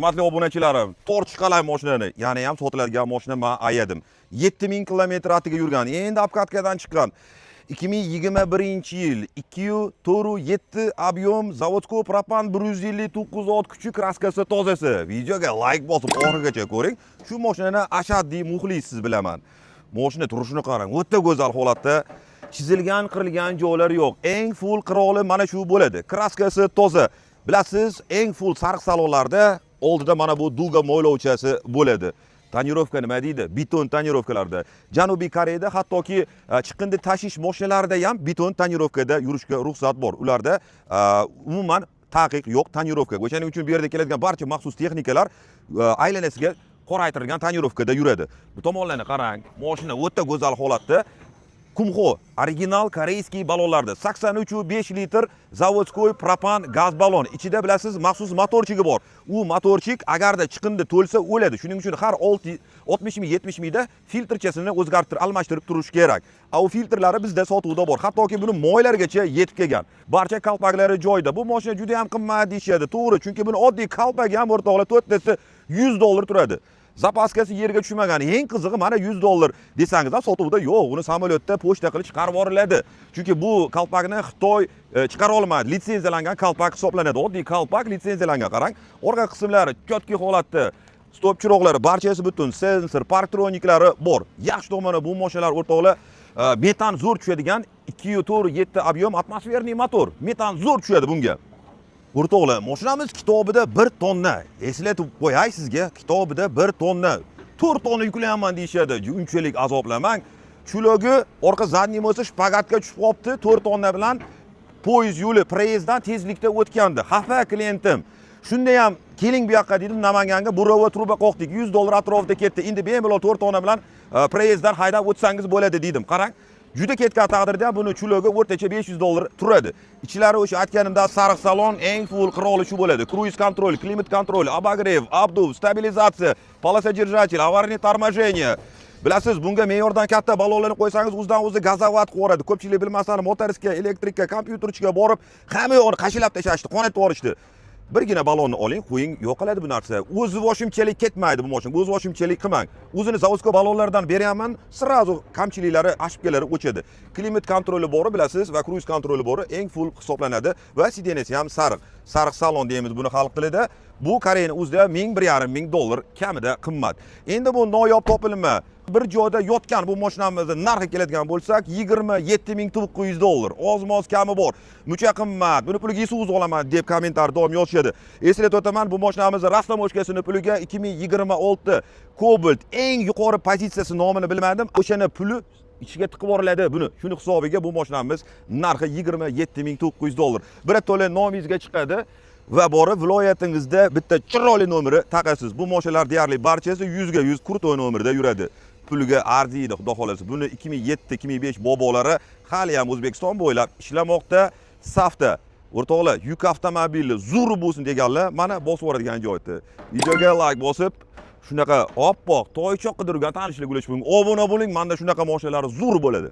Hurmatli obunachilarim, tortishqalay mashinani, yana ham sotiladigan mashina men ayadim. 7000 kilometr atiga yurgan, endi обкатка dan chiqqan. 2021-yil 2.4 7 объем, заводской propan, 159 ot kuchi, краска si tozasi. Videoga like bosib oxirigacha ko'ring. Shu mashinani ashaddiy muxlisiz bilaman. Mashina turishini qarang, o'ta go'zal holatda. Chizilgan, qirilgan joylari yo'q. Eng full qiroli mana shu bo'ladi. Краска si toza. Bilasiz, eng full sariq salonlarda oldida mana bu дуга moylovchasi bo'ladi. Тонировка nima deydi? Beton тонировка larda. Janubiy Koreyada hattoki chiqindi tashish mashinalarida ham beton тонировка da yurishga ruxsat bor. Ularda umuman taqiq yo'q тонировка. O'shaning uchun bu yerda keladigan barcha maxsus texnikalar aylanasiga qoraytirilgan тонировка da yuradi. Bu tomonlarni qarang, mashina o'ta go'zal holatda. Kumho original корейский ballonlarda 83,5 litr заводской propan gaz ballon. Ichida, bilasiz, maxsus моторчик i bor. U моторчик agarda chiqindi to'lsa, o'ladi. Shuning uchun har 6 60 ming, 70 mingda filtrchasini o'zgartirib, almashtirib turish kerak. A u filtrlari bizda sotuvda bor. Hattoki buni moylargacha yetib kelgan. Barcha kalpaklari joyida. Bu mashina juda ham qimmat deyishadi. To'g'ri, chunki buni oddiy kalpagi ham, o'rtoqlar, to'rttasi 100 dollar turadi. Запаска si yerga tushmagan. Eng qizig'i, mana 100 dollar desangiz ham, sotuvda yo'q. Uni samolyotda pochta qilib chiqarib yuboriladi. Chunki bu kalpakni Xitoy chiqara olmaydi. Litsenziyalangan kalpak hisoblanadi. Oddiy kalpak litsenziyalangan, qarang. Orqa qismlari чёткий holatda. Stop chiroqlari barchasi butun, sensor, парктроник lari bor. Yaxshi tomoni, bu mashinalar, o'rtoqlar, metan zo'r tushadigan 2.4 7 объем атмосферный motor. Metan zo'r tushadi bunga. O'rtoqlar, mashinamiz kitobida 1 tonna. Eslatib qo'yay sizga, kitobida 1 tonna. 4 tonna yuklayapman deyishadi. Unchalik azoblamang. Чулок i orqa задний bo'lsa, shpagatga tushib qolibdi, 4 tonna bilan poyezd yo'li проезд dan tezlikda o'tgandi. Xafa klientim. Shunda ham keling bu yoqqa dedim, Namanganga буровой truba qoqdik. 100 dollar atrofida ketdi. Endi bemalol 4 tonna bilan проезд dan haydab o'tsangiz bo'ladi dedim. Qarang, juda ketgan taqdirda ham buni чулок i o'rtacha 500 dollar turadi. Ichlari o'sha aytganimda sariq salon, eng full qiroli shu bo'ladi. Круиз-контроль, климат-контроль, обогрев, обдув, stabilizatsiya, полосодержатель, аварийное торможение. Bilasiz, bunga me'yordan katta ballonlarni qo'ysangiz, o'zidan o'zi газовать qilib yuboradi. Ko'pchilik bilmasdan motoristga, elektrikka, kompyuterchiga borib, hamma yo'g'ini qashilab tashlashdi, qonatib yuborishdi. Birgina ballonni oling, qo'ying, yo'qoladi bu narsa. O'zi boshimchalik ketmaydi bu mashina, o'zi boshimchalik qilmang. O'zini заводской ballonlardan beryapman, сразу kamchiliklari, ошибка lari o'chadi. Климат-контроль i bori, bilasiz, va круиз-контроль i bori eng full hisoblanadi va сиденье si ham sariq. Sariq salon deymiz buni xalq tilida. Bu Koreyani o'zida 1000, 1,5 ming dollar kamida qimmat. Endi bu noyob topilma. Bir joyda yotgan bu mashinamizni narxi keladigan bo'lsak, 27 900 dollar. Oz-moz kami bor. Muncha qimmat, buni puliga Isuzu olaman deb kommentariy doim yozishadi. Eslatib o'taman, bu mashinamizni растаможка sini puliga 2026 Cobalt eng yuqori pozitsiyasi, nomini bilmadim. O'shani puli ichiga tiqib yuboriladi buni. Shuni hisobiga bu mashinamiz narxi 27 900 dollar. Bir to'la nomingizga chiqadi va borib viloyatingizda bitta chiroyli nomeri taqasiz. Bu mashinalar deyarli barchasi 100 ga 100 крутой nomerda yuradi. Puliga arziydi, xudo xohlasa. Buni 2007, 2005 bobolari hali ham O'zbekiston bo'ylab ishlamoqda, safda. O'rtoqlar, yuk avtomobili zo'r bo'lsin deganlar mana bosib yuboradigan joyda. Videoga like bosib, shunaqa oppoq toychoq qidirgan tanishlik ulashib qo'ying. Obuna bo'ling, menda shunaqa mashinalar zo'r bo'ladi.